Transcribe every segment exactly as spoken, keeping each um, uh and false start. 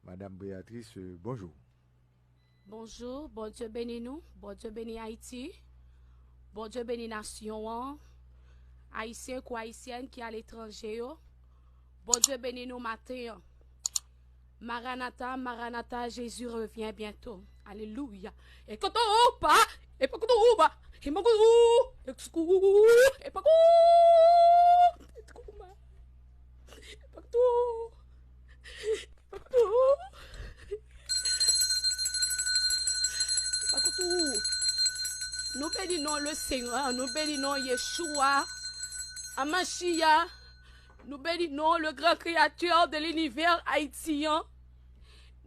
Madame Béatrice, euh, bonjour. Bonjou, Bondye beni nou, Bondye beni Ayiti, Bondye beni nasyon an, Ayisyen kou Ayisyèn ki aletranje yo, Bondye beni nou maten an. Maranata, Maranata, Jésus revient bientôt. Alelouya. E koto ou pa, e pa koto ou pa, e pa koto ou, e pa koto ou, e pa koto ou, e pa koto ou, e pa koto ou. Nou beni non le Seigneur, nou beni non Yeshua, Amashia, nou beni non le grand créateur de l'univers haïtien.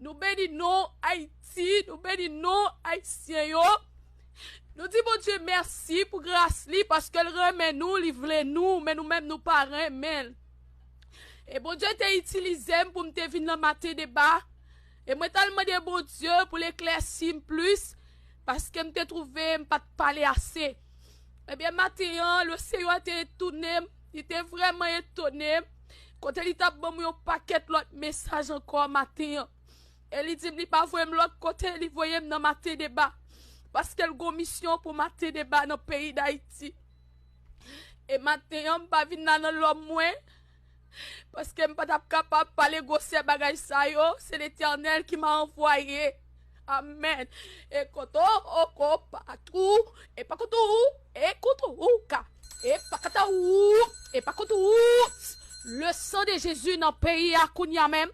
Nou beni non Ayiti, nou beni non Ayisyen yo. Nou di Bondye mèsi pou gras li, paske l renmen nou, li vle nou, men nou menm nou pa renmen l. E Bondye te itilize m pou m te vin nan maten deba. E mwen t al mande Bondye pou l eklèsi m plis, paske m te twouve m pa t pale ase. Ebyen, maten an, le Seyè te etone m, li te vrèman etone m, kote li t ap ban m yon pakèt lòt mesaj ankò maten an. E li di m li pa voye m lòt kote, li voye m nan maten deba. Paske l gon misyon pou maten deba nan peyi Dayiti. E maten an, m pa vin la nan lòm mwen. Paske m pa t ap kapab pale gwosè bagay sa yo. Se Letènèl ki m a anvwaye. Amèn. E koto, oko, patou, e pa koto ou, e koto ou ka. E pa kata ou, e pa koto ou. Le sang de Jésus nan peyi a kounye a menm.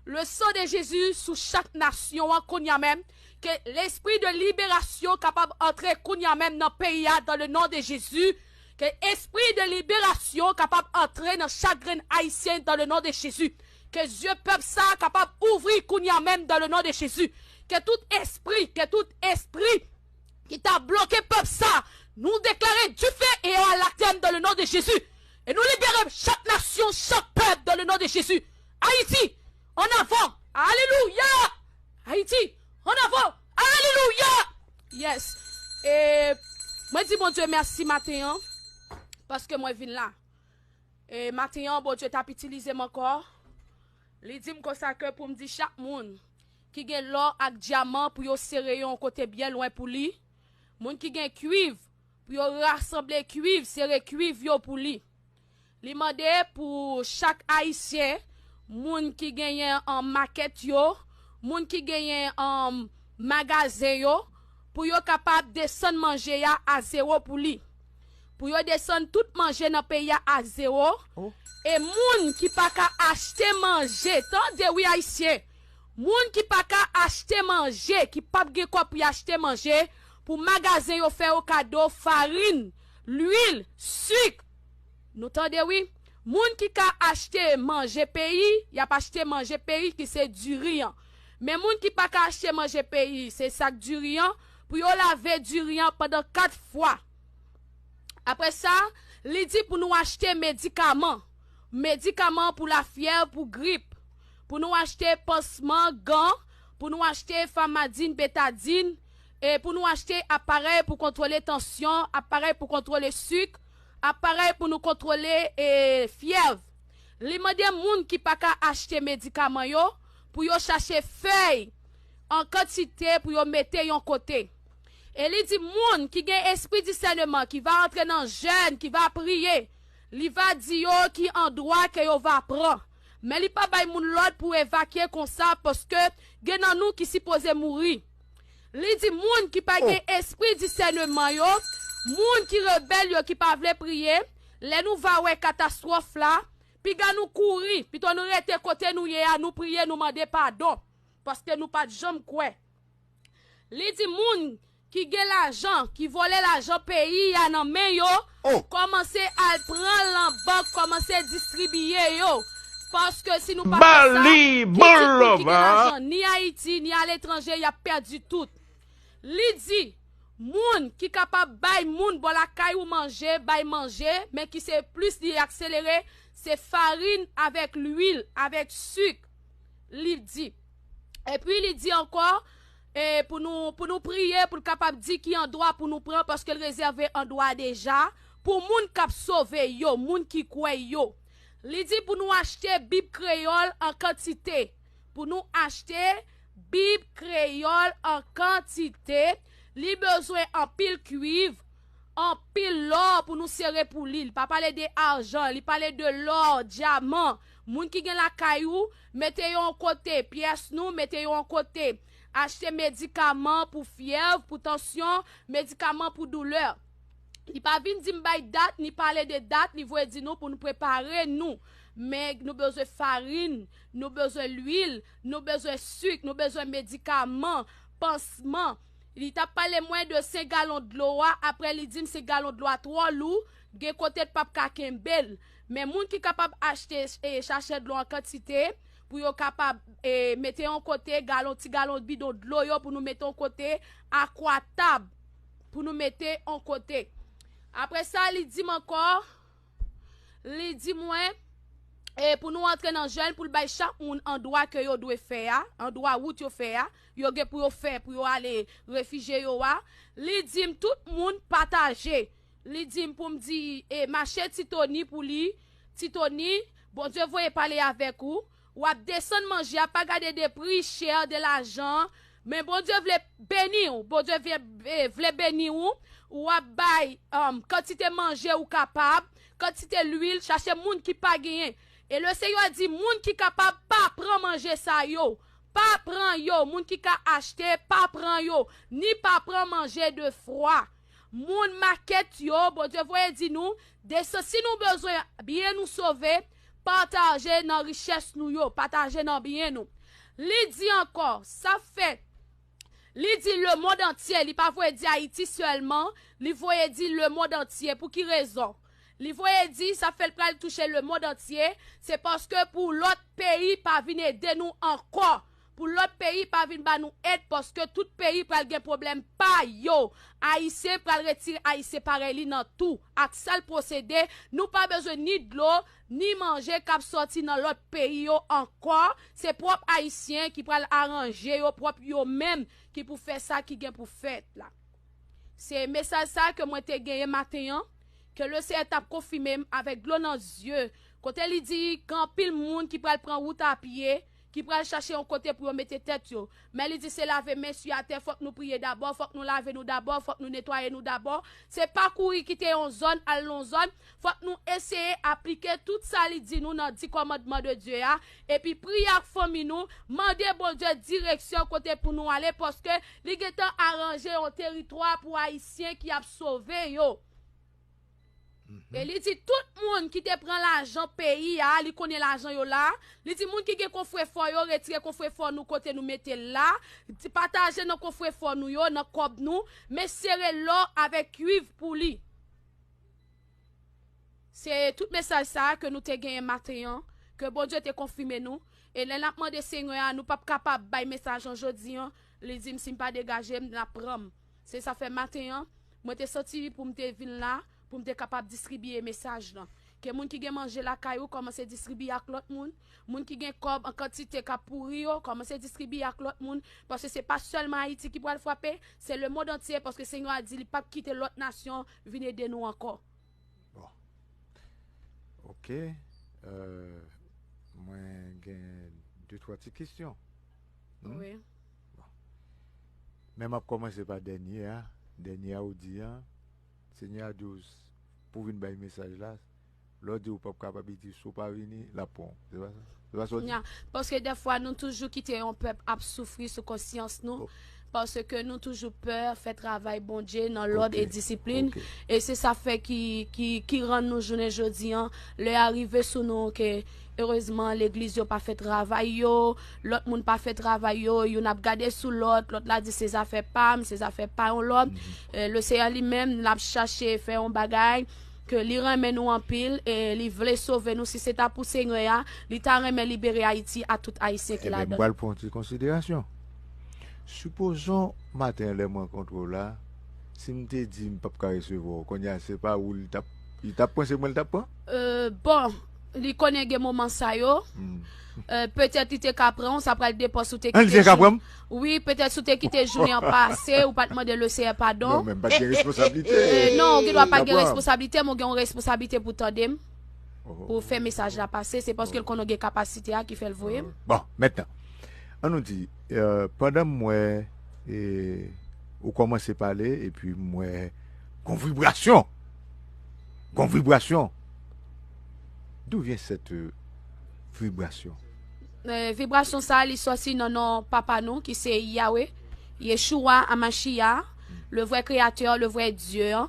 Le sang de Jésus sou chak nasyon an kounye a menm. Ke lespri de liberasyon kapab antre kounye a menm nan peyi a dans le nom de Jésus. Ke espri de liberasyon kapab antre nan chak grenn Ayisyen dans le nom de Jésus. Ke zye pèp sa a kapab ouvri kounye a menm dans le nom de Jésus. Ke tout espri, ke tout espri ki ta bloke pèp sa, nou deklare dife e anatèm dans le nom de Jésus. E nou libere chak nasyon, chak pèp dans le nom de Jésus. Ayiti, an avan. Alelouya. Ayiti, an avan. Alelouya. Yes. E mwen di Bondye mèsi maten an, paske mwen vin la. E maten an, Bondye t ap itilize m ankò. Li di m konsa ke pou m di chak moun ki gen lò ak dyaman pou yo sere yo yon kote byen lwen pou li. Moun ki gen kwiv, pou yo rasanble kwiv, sere kwiv yo pou li. Li mande pou chak Ayisyen, moun ki genyen an makèt yo, moun ki genyen an magazen yo, pou yo kapab desann manje a a zewo pou li. Pou yo desann tout manje nan peyi a a zewo. E moun ki pa ka achte manje, tande wi Ayisyen, moun ki pa ka achte manje, ki p ap gen kòb pou y achte manje, pou magazen yo fè yo kado farin, lwil, sik. Nou tande wi. Moun ki ka achte manje peyi, y ap achte manje peyi ki se diri an. Men moun ki pa ka achte manje peyi, se sak diri an, pou yo lave diri an pandan kat fwa. Apre sa, li di pou nou achte medikaman. Medikaman pou lafyèv, pou grip. Pou nou achte pansman, gan. Pou nou achte famadin, betadin. E pou nou achte aparèy pou kontwole tansyon, aparèy pou kontwole sik, aparèy pou nou kontwole e, fyèv. Li mande moun ki pa ka achte medikaman yo pou yo chache fèy an kantite pou yo mete yon kote. E li di moun ki gen espri disèneman, ki va antre nan jèn, ki va priye, li va di yo ki andwa ke yo va pran. Men li pa bay moun lòd pou evakye konsa, paske gen nan nou ki sipoze mouri. Li di moun ki pa gen espri disèneman yo, moun ki rebèl yo, ki pa vle priye, lè nou va wè katastwòf la, piga nou kouri, pito nou rete kote nou ye a, nou priye, nou mande padon, paske nou pa t janm kwè. Li di moun ki gen lajan, ki vòlè lajan peyi a nan men yo, kòmanse al pran l nan bank, kòmanse distribiye yo. Paske si nou pa fè sa, ki, ki, ki gen lajan, ni Ayiti, ni aletranje, y ap pèdi tout. Li di, moun ki kapab bay moun bò lakay ou manje, bay manje, men ki se plis li akselere, se farin avèk lwil, avèk sik, li di. Epi li di ankò, e, pou nou, pou nou priye, pou l kapab di ki andwa pou nou pran, paske l rezève andwa deja pou moun k ap sove yo, moun ki kwè yo. Li di pou nou achte Bib kreyòl an kantite, pou nou achte Bib kreyòl an kantite. Li bezwen anpil kwiv, anpil lò pou nou sere pou li. Li pa pale de ajan, li pale de lò, dyaman. Moun ki gen lakay ou, mete yo yon kote, pyès nou, mete yo yon kote. Achte medikaman pou fyèv, pou tansyon, medikaman pou doulè. Li pa vin di m bay dat, ni pale de dat, li voye di nou pou nou prepare nou. Men nou bezwen farin, nou bezwen lwil, nou bezwen sik, nou bezwen medikaman, pansman. Li t ap pale mwen de senk galon dlo a, apre li di m senk galon dlo a twò lou, gen kote l p ap ka kenbe l. Men moun ki kapab achte e, sachè dlo an kantite, pou yo kapab e, mete yon kote galon, ti galon bidon dlo yo pou nou mete yon kote, akwatab pou nou mete yon kote. Apre sa, li di m ankò, li di mwen, e, pou nou antre nan jèn, pou l bay chak moun andwa ke yo dwe fè a, andwa wout yo fè a, yo gen pou yo fè, pou yo ale refijye yo a. Li di m tout moun pataje. Li di m pou m di, e, mache Ti Toni pou li, Ti Toni, Bondye voye pale avèk ou, w ap desann manje a, pa gade de pri chè, de lajan, men Bondye vle beni w, Bondye vle, e, vle beni w, w ap bay, um, kantite manje ou kapab, kantite lwil, chache moun ki pa genyen. E Lesenyè di moun ki kapab pa pran manje sa yo, pa pran yo, moun ki ka achte, pa pran yo, ni pa pran manje de fwa. Moun makèt yo, Bondye voye di nou, desann, si nou bezwen byen nou sove, pataje nan richès nou yo, pataje nan byen nou. Li di ankò, sa fè, li di lemonn antye, li pa voye di Ayiti sèlman, li voye di lemonn antye. Pou ki rezon? Li voye di, sa fè l pral touche lemonn antye, se paske pou lòt peyi pa vin ede nou ankò. Pou lòt peyi pa vin ba nou èd, paske tout peyi pral gen pwoblèm pa yo. Ayisyen pral retire Ayisyen parèy li nan tou. Ak sa l posede, nou pa bezwen ni dlo, ni manje k ap sòti nan lòt peyi yo ankò. Se pwòp Ayisyen ki pral aranje yo pwòp yo menm ki pou fè sa ki gen pou fèt la. Se mesaj sa ke mwen te genyen maten an, ke Lesenyè t ap konfime m avèk dlo nan zye, kote li di gen anpil moun ki pral pran wout a pye, ki pral chache yon kote pou yo mete tèt yo. Men li di se lave men sou atè, fòk nou priye dabò, fòk nou lave nou dabò, fòk nou netwaye nou dabò. Se pa kouri kite yon zòn, al nan yon zòn, fòk nou eseye aplike tout sa li di nou nan Di Kòmandman de Dye a, epi priye ak fanmi nou, mande Bondye direksyon kote pou nou ale, paske li gentan aranje yon teritwa pou Ayisyen ki ap sove yo. E li di tout moun ki te pran lajan peyi a, li konnen lajan yo la, li di moun ki gen kofrefò yo, retire kofrefò nou kote nou mete l la, di pataje nan kofrefò nou yo, nan kòb nou, men sere lò avèk kwiv pou li. Se tout mesaj sa a ke nou te genyen maten an, ke Bondye te konfime nou. E lè n ap mande Senyè a, nou p ap kapab bay mesaj an jodi an, li di m si m pa degaje m, l ap pran m. Se sa fè maten an, mwen te santi pou m te vin la, pou m te kapab distribiye mesaj lan. Ke moun ki gen manje lakay ou, kòmanse distribiye ak lòt moun. Moun ki gen kòb an kantite k ap pouri yo, kòmanse distribiye ak lòt moun. Paske se pa sèlman Ayiti ki pral frape, se lemonn antye, paske Senyè a di li p ap kite lòt nasyon vin ede nou ankò. Bon. Ok. Euh, mwen gen de twa ti kesyon. Hmm? Wi. Bon. Men m ap kòmanse pa dènye a. Dènye a ou di an, Senyè a di w s-, pou w vin bay mesaj la, lè w di w p ap kapab, li di si w pa vini, l ap pran w. Se pa sa? Se pa sa w di? Nya, paske dèfwa nou toujou kite yon pèp ap soufri sou konsyans nou, paske nou toujou pè fè travay Bondye nan lòd e disiplin. Ok. E se sa fè ki, ki, ki rann nou jounen jodi an, lè a rive sou nou ke erezman legliz yo pa fè travay yo, lòt moun pa fè travay yo, youn ap gade sou lòt, lòt la di se zafè pa m, se zafè pa yon lòt. Mhm. E, Lesenyè li menm, l ap chache fè yon bagay ke li renmen nou anpil e li vle sove nou. Si se ta pou Senyè a, li ta renmen libere Ayiti a tout Ayisyen ki ladan l. Ebyen, m pral pran yon ti konsiderasyon. Sipozon maten an lè m rankontre w la, si m te di m p ap ka resevwa w, kounye a se pa ou li t ap, li t ap pran, se mwen li t ap pran? Euh, bon, li konnen gen moman sa yo. Hmm. Euh, petèt li te ka pran w, sa pral depann si w te kite jou-, wi, petèt si w te kite jounen an pase, ou pa t mande Lesenyè padon. Non, men m pa t gen responsablite. Euh, non, ou gen dwa pa gen responsablite, men w gen yon responsablite pou tande m, pou fè mesaj la pase. Se paske l konnen w gen kapasite a ki fè l voye m. Bon, mentnan, An nou di, euh, pandan m wè, e, ou kòmanse pale, epi m wè gon vibrasyon. Gon vibrasyon. D'où vient cette, euh, vibration? Euh, vibrasyon sa, li sòti nan non papa nou, ki se Yahweh, Yeshua Amashia, le vrai créateur, le vrai Dieu.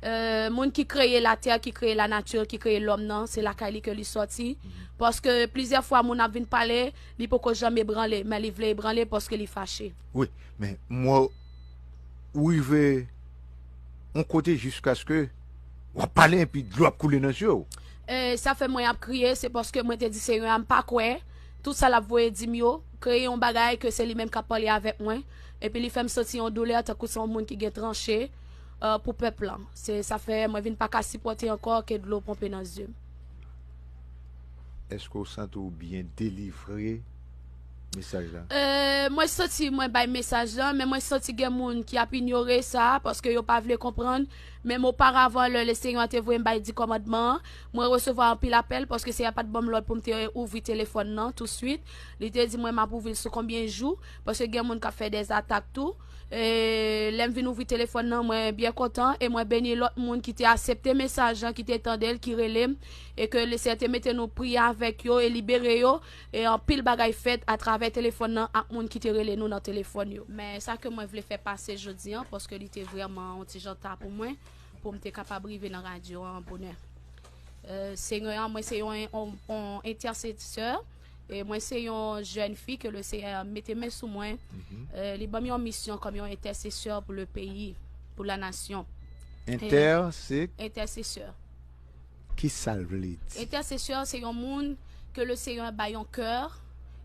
Euh, moun ki kreye latè, ki kreye lanati, ki kreye lòm nan, se lakay li ke li sòti. Paske plizyè fwa moun ap vin pale, li poko janm ebranle, men li vle ebranle paske li fache. Wi, men m wè ou rive yon kote jiskaske w ap pale epi dlo ap koule nan zye w. E sa fè mwen ap kriye, se paske mwen te di Senyè a m pa kwè tout sa l ap voye di m yo, kreye yon bagay ke se li menm k ap pale avèk mwen, epi li fè m santi yon doulè tankou se yon moun ki gen tranche, euh, pou pèp lan. Se sa fè mwen vin pa ka sipòte ankò ke dlo ponpe nan zye m. Èske w santi w byen delivre mesaj la? Euh, mwen santi mwen bay mesaj la, men mwen santi gen moun ki ap inyore sa, paske yo pa vle konprann. Menm oparavan, lè Lesenyè te voye m bay di kòmandman an, mwen resevwa anpil apèl, paske Senyè pa t ban m lòd pou m te ouvri telefòn nan touswit. Li te di mwen m ap ouvri l sou konbyen jou, paske gen moun k ap fè dèzatak tou. E lè m vin ouvri telefòn nan, mwen byen kontan, e mwen beni lòt moun ki te aksepte mesaj lan, ki te tande l, ki rele m, e ke Lesenyè te mete nou priye avèk yo e libere yo. E anpil bagay fèt atravè telefòn nan ak moun ki te rele nou nan telefòn yo. Men sa ke mwen vle fè pase jodi an, paske li te vrèman yon ti jan ta pou mwen, pou m te kapab rive nan radyo an bonè. Euh, Senyè an, mwen se yon, yon, yon entèsesè, e mwen se yon jèn fi ke Lesenyè mete men sou mwen. Euh, li ban m yon misyon kòm yon entèsesè pou le peyi, pou la nasyon. Entè, se Entèsesè. Ki sa l vle di? Entèsesè se yon moun ke Lesenyè bay yon kè,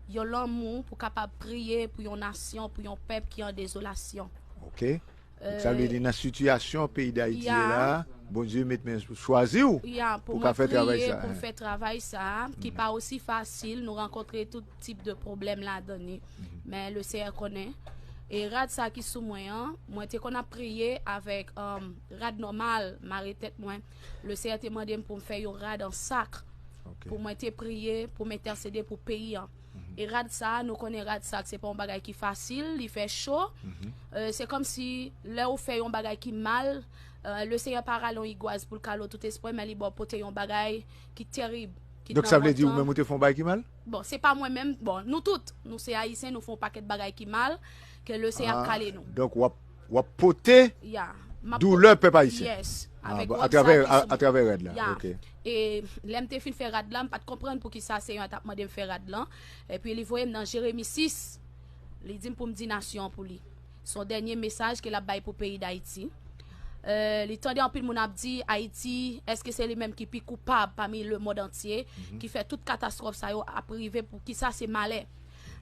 yon lanmou pou kapab priye pou yon nasyon, pou yon pèp ki an dezolasyon. Ok. Donk, sa vle di nan sitiyasyon peyi Dayiti ye Ya. La, Bondye met men sou, chwazi w Ya, pou pou w ka mwen fè travay priye, sa. Pou m fè travay sa, ki pa osi fasil, nou rankontre tout tip de pwoblèm ladan li. Men Lesenyè konnen. E rad sa ki sou mwen an, mwen te konn ap priye avèk, um, rad nòmal, mare tèt mwen. Lesenyè te mande m pou m fè yon rad an sak. Ok. Pou mwen te priye, pou m entèsede pou peyi an. E rad sa, nou konnen rad sak, se pa yon bagay ki fasil, li fè cho. Euh, se kòmsi lè ou fè yon bagay ki mal, euh, Lesenyè pa rale yon igwaz pou l kale w tout espre, men li ba w pote yon bagay ki terib, ki Donk, sa vle di ou menm ou te fè yon bagay ki mal? Bon, se pa mwen menm, bon, nou tout, nou se Ayisyen, nou fè yon pakèt bagay ki mal, ke Lesenyè ap kale nou. Donk, w ap, w ap pote Ya. M ap doulè pèp ayisyen. Yes. Ah, Avèk bon, rad atravè, sa ki a- sou mwen. atravè rad la. Ya. Ok. E lè m te fin fè rad la, m pa t konprann pou ki sa Senyè a t ap mande m fè rad lan. Epi li voye m nan Jeremi sis. Li di m pou m di nasyon an pou li. Se yon dènye mesaj ke l ap bay pou peyi Dayiti. Euh, li tande anpil moun ap di, Ayiti, èske se li menm ki pi koupab pami lemonn antye, ki fè tout katastwòf sa yo ap rive, pou ki sa se malè?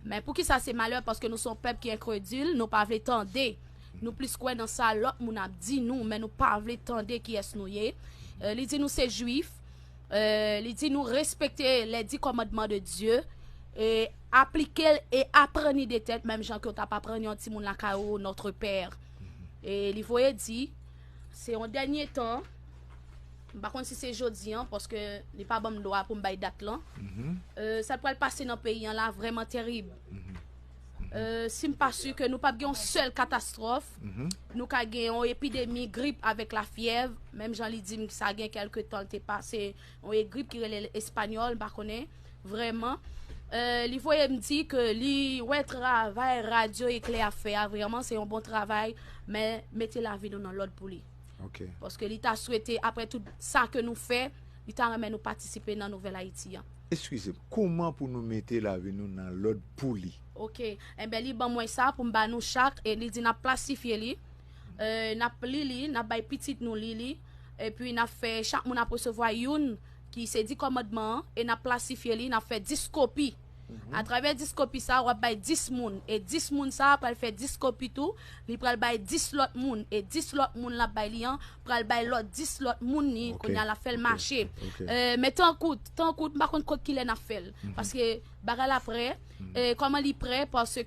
Men pou ki sa se malè? Paske nou se yon pèp ki enkredil, nou pa vle tande. Nou plis kwè nan sa lòt moun ap di nou, men nou pa vle tande kiyès nou ye. Euh, li di nou se Jwif. Euh, li di nou respekte les dix commandements de Dieu, e aplike l e aprann li de tèt, menm jan ke w t ap aprann yon timoun lakay ou, Notre Père. E li voye di, se yon dènye tan, m pa konn si se jodi an, paske li pa ban m dwa pou m bay dat lan. Euh, sa k pral pase nan peyi an la vrèman terib. Euh, si m pa si ke nou p ap gen yon sèl katastwòf, nou ka gen yon epidemi grip avèk lafyèv, menm jan li di m sa gen kèlke tan l te pase, yon grip ki rele l espanyòl, m pa konnen vrèman. Euh, li voye m di ke li wè travay Radyo Eklè ap fè a, vrèman se yon bon travay, men mete lavi nou nan lòd pou li. Ok. Paske li ta swete, apre tout sa ke nou fè, li ta renmen nou patisipe nan Nouvèl Ayiti an. Eskize m, kouman pou nou mete lavi nou nan lòd pou li? Ok. Enben, li ban mwen sa pou m ba nou chak, e li di n ap plasifye li, euh, n ap li li, n ap bay pitit nou li li, epi n ap fè chak moun ap resevwa youn ki se di kòmandman an, e n ap plasifye li, n ap fè dis kopi. Atravè dis kopi sa, w ap bay dis moun, e dis moun sa pral fè dis kopi tou, li pral bay dis lòt moun, e dis lòt moun l ap bay li an pral bay lòt dis lòt moun li, Ok, kounye a l ap fè l ok, mache. ok. Euh, men tankout, tankout, m pa konn kot kilè n ap fè l, paske bagay la prè, e kòman li prè, paske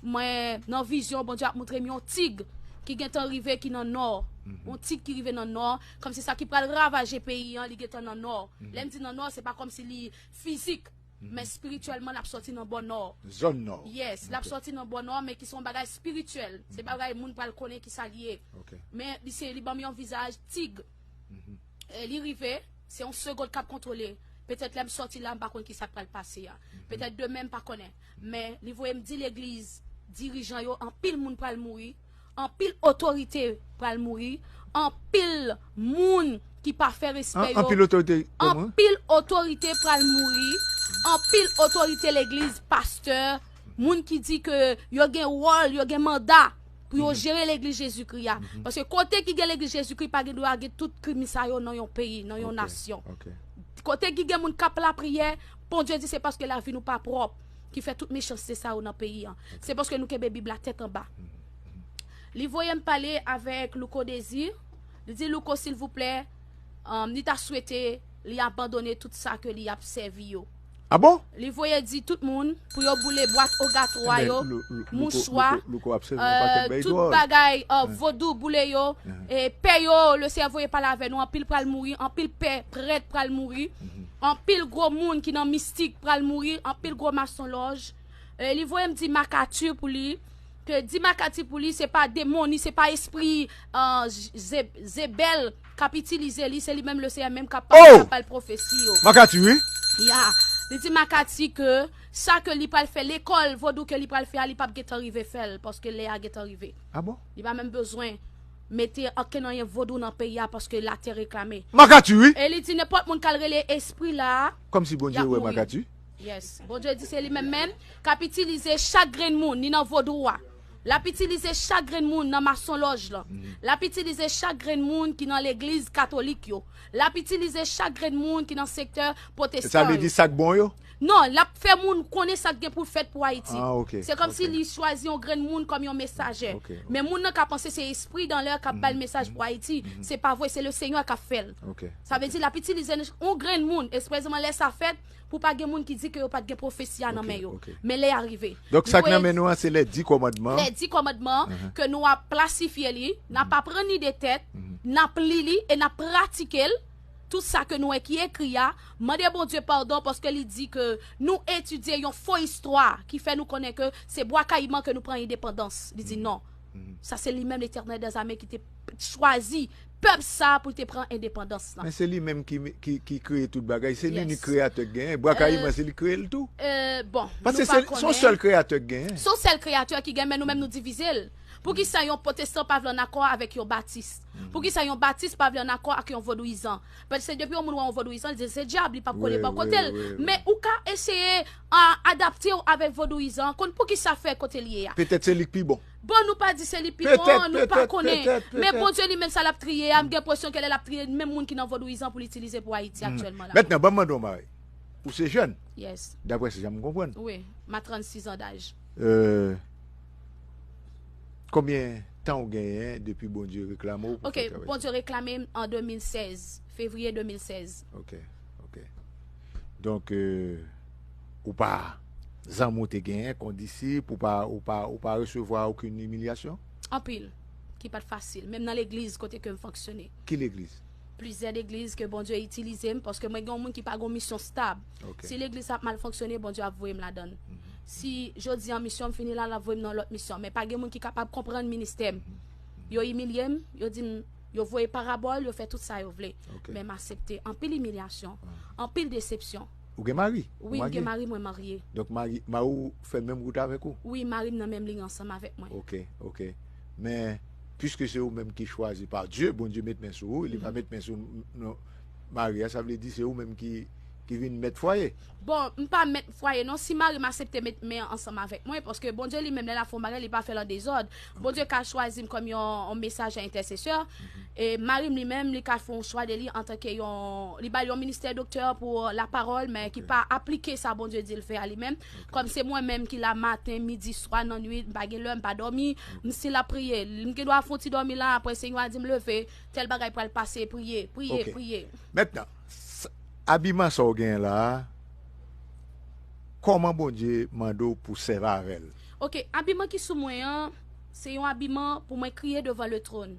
mwen nan vizyon, Bondye ap montre m yon tig ki gentan rive ki nan nò, yon tig ki rive nan nò, kòmsi sa ki pral ravaje peyi an, li gentan nan nò. Lè m di nan nò, se pa kòmsi li fizik, Men espirityèlman, l ap sòti nan bò nò. Zòn nò. Yes, l ap sòti nan bò nò, men ki se yon bagay espirityèl. Se bagay moun pral konnen ki sa l ye. Men li se li ban m yon vizaj tig. E li rive, se yon segond k ap kontwole. Petèt lè m sòti la, m pa konn ki sa k pral pase a. Petèt demen, m pa konnen. Men li voye m di legliz, dirijan yo, anpil moun pral mouri, anpil otorite pral mouri, anpil moun ki pa fè respè yo. Anpil otorite kòman? Anpil otorite pral mouri, anpil otorite legliz, pastè, moun ki di ke yo gen wòl, yo gen manda pou yo jere legliz Jezikri a. Paske kote ki gen legliz Jezikri pa gen dwa gen tout krim sa yo nan yon peyi, nan yon nasyon. Kote ki gen moun k ap lapriyè, Bondye di se paske lavi nou pa pwòp ki fè tout mechanste sa yo nan peyi an. Se paske nou kenbe Bib la tèt anba. Li voye m pale avèk Louko Désir. Li di Louko silvouplè, um, li ta swete li abandone tout sa ke li ap sèvi yo. Ah bon? Li voye di tout moun pou yo boule bwat ogatwa yo, mouchwa, tout bagay uh, vodou boule yo, e pè yo, le Seyè voye pale avè nou, anpil pral mouri, anpil pè, prèt pral mouri, anpil gwo moun ki nan mistik pral mouri, anpil gwo masonlòj. E li voye m di Makati pou li, ke di Makati pou li, se pa demon, ni se pa espri uh, zebèl k ap itilize li, se li menm le Seyè menm k ap pale, k ap bay pwofesi yo. Makati, wi. Ya. Li di Makati ke sa ke li pral fè, lekòl vodou ke li pral fè a, li p ap gentan rive fè l, paske lè a gentan rive. Ah bon? Li pa menm bezwen mete ankenn anyen vodou nan peyi a, paske latè reklame. Makati, wi. E li di nenpòt moun k al rele espri la. Kòmsi Bondye wè Makati. Yes. Bondye di se li menm menm k ap itilize chak grenn moun, ni nan vodou a. L ap itilize chak grenn moun nan masonlòj lan. L ap itilize chak grenn moun ki nan legliz katolik yo. L ap itilize chak grenn moun ki nan sektè pwotestan yo. Sa vle di sa k bon yo? Non, l ap fè moun konnen sa k gen pou l fèt pou Ayiti. Ah, ok. Se kòmsi li chwazi yon grenn moun kòm yon mesaje. Men moun nan ka panse se espri dan lè k ap bay l mesaj pou Ayiti. Se pa vre, se le Senyè k ap fè l. Sa vle di l ap itilize yon grenn moun, espesyalman lè sa fèt, pou pa gen moun ki di ke yo pa t gen pwofesi a nan men yo. Men lè a rive. Donk sa k nan men nou an se lè di kòmandman. Lè di kòmandman ke nou ap plasifye li, n ap aprann li de tèt, n ap li li e n ap pratike l. Tout sa ke nou wè ki ekri a, mande Bondye padon paske li di ke nou etidye yon fo istwa ki fè nou konnen ke se Bwa Kayiman ke nou pran endepandans. Li di non. Sa se li menm Letènèl dèzame ki te chwazi pèp sa pou te pran endepandans lan. Men se li menm ki, ki, ki kreye tout bagay. Se li ni kreyatè k genyen. Bwa Kayiman se li kreye l tou. Euh, bon, paske se yon sèl kreyatè k genyen. Se yon sèl kreyatè ki genyen, men nou menm nou divize l. Poukisa yon pwotestan pa vle ann akò avèk yon batis? Poukisa yon batis pa vle ann akò ak yon vodouyizan? Paske depi yon moun wè yon vodouyizan, li di se dyab, li p ap kole bò kote l. Men ou ka eseye adapte w avèk vodouyizan, konn poukisa fè kote l ye a. Petèt se li k pi bon. Bon, nou pa di se li pi bon, nou pa konnen. Men Bondye li menm sa l ap triye a, m gen enpresyon ke lè l ap triye menm moun ki nan vodouyizan pou l itilize pou Ayiti aktyèlman la. Mentnan, ban m mande w, Marie. Ou se jèn? Yes. Daprè se jan m konprann. Wi, m a trannsis an daj. Euh, konbyen tan ou genyen depi Bondye reklame w pou fè travay sa? Ok, Bondye reklame m an de mil sèz, fevriye de mil sèz. Ok, ok. Donk, euh, ou pa, zanmi w te genyen, kondisip, ou pa, ou pa, ou pa resevwa okenn imilyasyon? Anpil, ki pa t fasil, menm nan legliz kote ke m fonksyone. Ki legliz? Plizyè legliz ke Bondye itilize m, paske mwen gen yon moun ki pa gen yon misyon stab. Si legliz la ap mal fonksyone, Bondye ap voye m ladan l. Si jodi an misyon m fini la, l ap voye m nan lòt misyon. Men pa gen moun ki kapab konprann ministè m. Yo imilye m, yo di m, yo voye parabòl, yo fè tout sa yo vle. Men m aksepte anpil imilyasyon, anpil desepsyon. Ou gen mari? Ou Wi, m marye? Gen mari mwen marye. Donk mari, mari w fè menm wout avèk ou? Wi, mari m nan menm liy ansanm avèk mwen. Ok, ok. Men, piske se ou menm ki chwazi pa Dye, Bondye met men sou ou, li pa met men sou non, mari a, sa vle di se ou menm ki, ki vin mèt fwaye. Bon, m pa mèt fwaye non, si mari m aksepte met men ansanm avèk mwen, paske Bondye li menm lè l ap fè yon bagay, li pa fè l an dezòd. Bondye ka chwazi m kòm yon, yon mesaje entèsesè. E mari m li menm, li ka fè yon chwa de li antanke yon, li ba l yon ministè doktè pou lapawòl, men ki pa aplike sa Bondye di l fè a li menm. Kòm se mwen menm ki la maten, midi, swa, nan nwit, m pa gen lè, m pa dòmi, m si l ap priye. M gen dwa fè yon ti dòmi la, apre Senyè a di m leve, tèl bagay pral pase, priye, priye, priye. Mentnan, abiman sa w genyen la a, kòman Bondye mande w pou sèvi avè l? Ok, abiman ki sou mwen an, se yon abiman pou mwen kriye devan le tròn.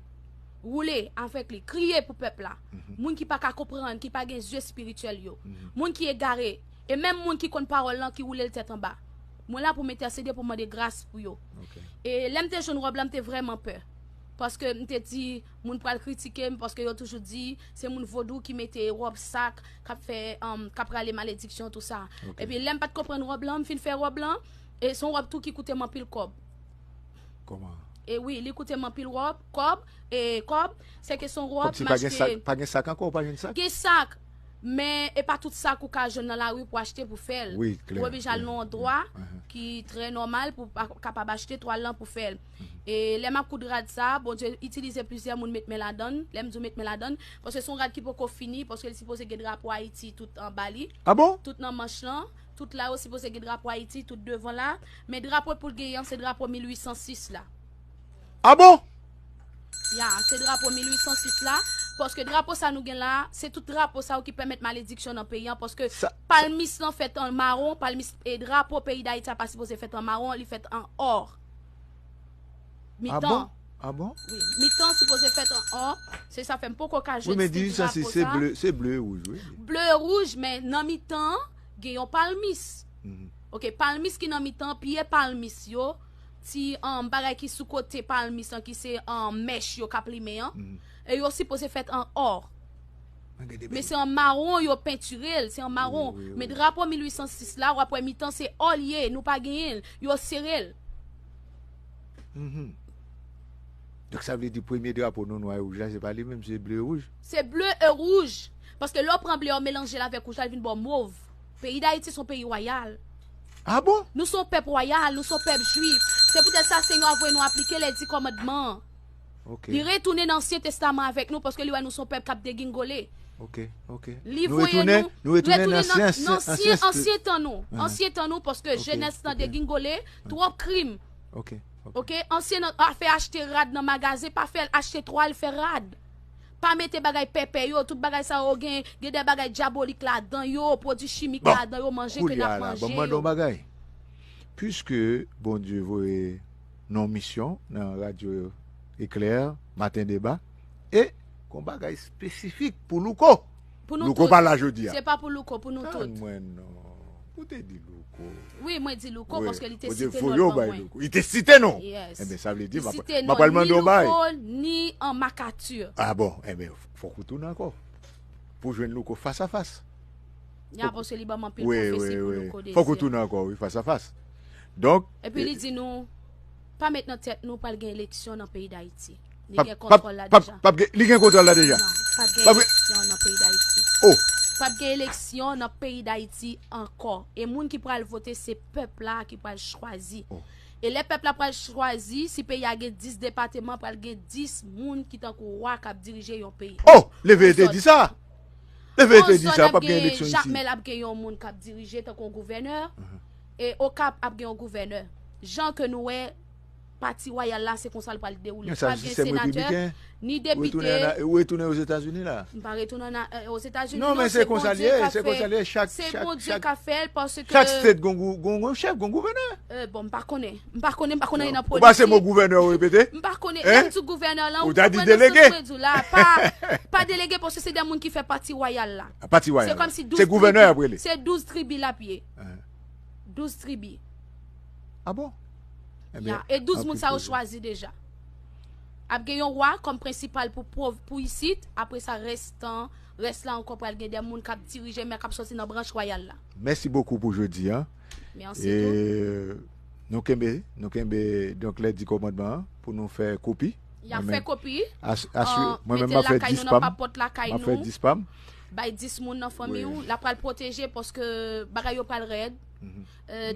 Woule avèk li, kriye pou pèp la. Moun ki pa ka konprann, ki pa gen zye espirityèl yo. Moun ki egare, E menm moun ki konn pawòl lan ki woule l tèt anba. Mwen la pou m entèsede, pou mande gras pou yo. E lè m te jwenn wòb la, m te vrèman pè. Paske m te di, moun pral kritike m, paske yo toujou di, se moun vodou ki mete wòb sa k ap fè, um, k ap rale malediksyon, tou sa. Epi lè m pa t konprann wòb lan, m fin fè wòb lan, e se yon wòb tou ki koute m anpil kòb. Kòman? E wi, li koute m anpil wòb, kòb, e kòb, se ke se yon wòb m achte. Pa gen sak ankò, ou pa jwenn sak? Gen sak, men e pa tout sak ou ka jwenn nan lari pou achte pou fè l. Ou oblije al nan yon andwa ki trè nòmal pou w kapab achte twal lan pou fè l. E lè m ap koud rad sa, Bondye itilize plizyè moun met men ladan l. Lè m di w met men ladan l, paske se yon rad ki poko fini, paske li sipoze gen drapo Ayiti tout anba li. Tout nan manch lan, tout la yo sipoze gen drapo Ayiti, tout devan la. Men drapo pou l genyen an, se drapo mil uit san sis la. A bon? Ya, se drapo mil uit san sis la. Paske drapo sa nou gen la, se tout drapo sa yo ki pèmèt malediksyon nan peyi an. Paske palmis lan fèt an mawon, palmis, e drapo peyi Dayiti a pa sipoze fèt an mawon, li fèt an ò. Mitan. A bon? Wi, mitan sipoze fèt an ò. Se sa fè m poko ka jwenn stil drapo sa. Wi, men di sa, se ble, se ble e wouj, wi. Ble e wouj, men nan mitan an, gen yon palmis. Oke, palmis ki nan mitan, pye palmis yo, ti, um, bagay ki sou kote palmis lan, ki se, um, mèch yo k ap limen an, e yo sipoze fèt an ò. Men se an mawon yo pentire l, se an mawon. Men drapo mil uit san sis la, w ap wè mitan se ò l ye, nou pa genyen l. Yo sere l. Donk sa vle di premye drapo nou nwa e wouj la, se pa li menm, se ble e wouj? Se ble e wouj. Paske lè w pran ble a, w melanje l avèk wouj la, l vin ba w mov. Peyi Dayiti se yon peyi wayal. A bon? Nou se yon pèp wayal, nou se yon pèp jwif. Se poutèt sa Senyè a voye nou aplike lèdi kòmandman an. Li retounen nan Ansyen Testaman avèk nou, paske li wè nou se yon pèp k ap degingole. Li voye nou retounen nan ansyen, ansyen tan nou. Ansyen tan nou, paske jenès lan degingole, twòp krim. Oke, ansyen afè achte rad nan magazen, pa fè l, achte twal, fè rad. Pa mete bagay pèpè yo, tout bagay sa yo gen, gen de bagay dyabolik ladan yo, pwodui chimik ladan yo, manje ke n ap manje yo. Bon, kounye a la, ban m mande w yon bagay. Piske Bondye voye nou yon misyon nan radyo Eklè, Maten Deba, e gen yon bagay espesifik pou Louko. Pou nou tout. Louko pa la jodi a. Se pa pou Louko, pou nou tout. Tann mwen non. Ou te di Louko. Wi, mwen di Louko paske li te site non l ban mwen. Li te site non. Yes. Enben, sa vle di m ap pral mande yon bagay. Li site non, ni Louko, ni an Makati. A bon, enben, fòk ou tounen ankò. Pou jwenn Louko fas a fas. Ya, paske li ban m anpil pwofesi pou Louko Désir. Fòk ou tounen ankò, wi, fas a fas. Donk. Epi li di nou, pa met nan tèt nou pral gen eleksyon nan peyi Dayiti. Li gen kontwòl la deja. P ap gen, li gen kontwòl la deja. Non, p ap gen eleksyon nan peyi Dayiti. Oh. P ap gen eleksyon nan peyi Dayiti ankò. E moun ki pral vote, se pèp la ki pral chwazi. Oh. E lè pèp la pral chwazi, si peyi a gen dis depateman, pral gen dis moun ki tankou wa k ap dirije yon peyi. Oh! Leve e te di sa! Leve e te di sa, p ap gen eleksyon isi. Jakmèl ap gen yon moun k ap dirije tankou yon gouvènè. E Okap ap gen yon gouvènè. Jan ke nou wè, Pati wayal la, se konsa l pral dewoule. Pa gen senatè, ni depite. Ou retounen Ozetazini la? M pa retounen Ozetazini non, se Bondye k ap fè. Se Bondye k ap fè l paske. Chak state gon chèf, gon gouvènè. Bon, m pa konnen. M pa konnen, m pa konnen nan politik. Ou pa se mo gouvènè ou repete? M pa konnen, lè m di gouvènè lan, ou konprann sa mwen di w la, pa delege paske se de moun ki fè pati wayal la. Pati wayal la. Se kòmsi douz tribi. Se douz tribi l ap ye. Douz tribi. A bon? Ya, e douz moun sa yo chwazi deja. Ap gen yon wa kòm prensipal pou, pou isit, apre sa rès tan, rès la ankò pral gen de moun k ap dirije men k ap sòti nan branch wayal la. Mèsi bokou pou jodi a. Mèsi tou. Nou kenbe, nou kenbe donk lèdi kòmandman an pou nou fè kopi. Y ap fè kopi. Mwen menm m ap fè dis pa m. M ap fè dis pa m. Bay dis moun nan fanmi w, l ap pral pwoteje paske bagay yo pral rèd.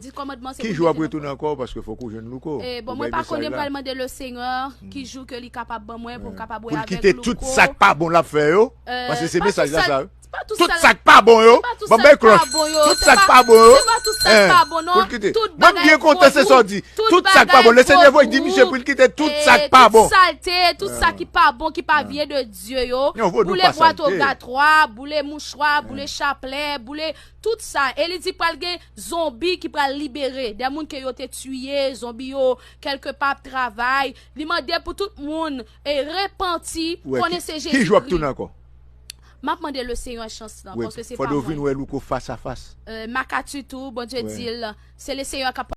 Dis kòmandman se pou l mete nan kò. Ki jou w ap retounen ankò paske fòk ou jwenn Louko. Bon, mwen pa konnen, m pral mande Lesenyè ki jou ke li kapab ban mwen pou m kapab wè avèk Louko. Pou l kite tout sa k pa bon l ap fè yo. Paske se mesaj la sa. Tout sa k pa bon yo. Ban m bay klòch. Tout sa k pa bon yo. Se pa tout sa k pa bon non. Pou l kite. Mwen m byen kontan se sa w di. Tout sa k pa bon. Lesenyè voye di misye pou l kite tout sa k pa bon. Tout salte, tout sa ki pa bon, ki pa vyen de Dye yo. Boule bwat ogatwa, boule mouchwa, boule chaplè, boule tout sa. E li di pral gen zonbi ki pral libere. De moun ke yo te tiye, zonbi yo kèlke pa ap travay. Li mande pou tout moun e repanti, konnen se Jezikri. Ki jou w ap tounen ankò? M ap mande Lesenyè chans lan, Wi, paske se fò pa do vin mwen. Wè Louko fas a fas. Euh, Makati tou, Bondye Wi. di l, se Lesenyè k ap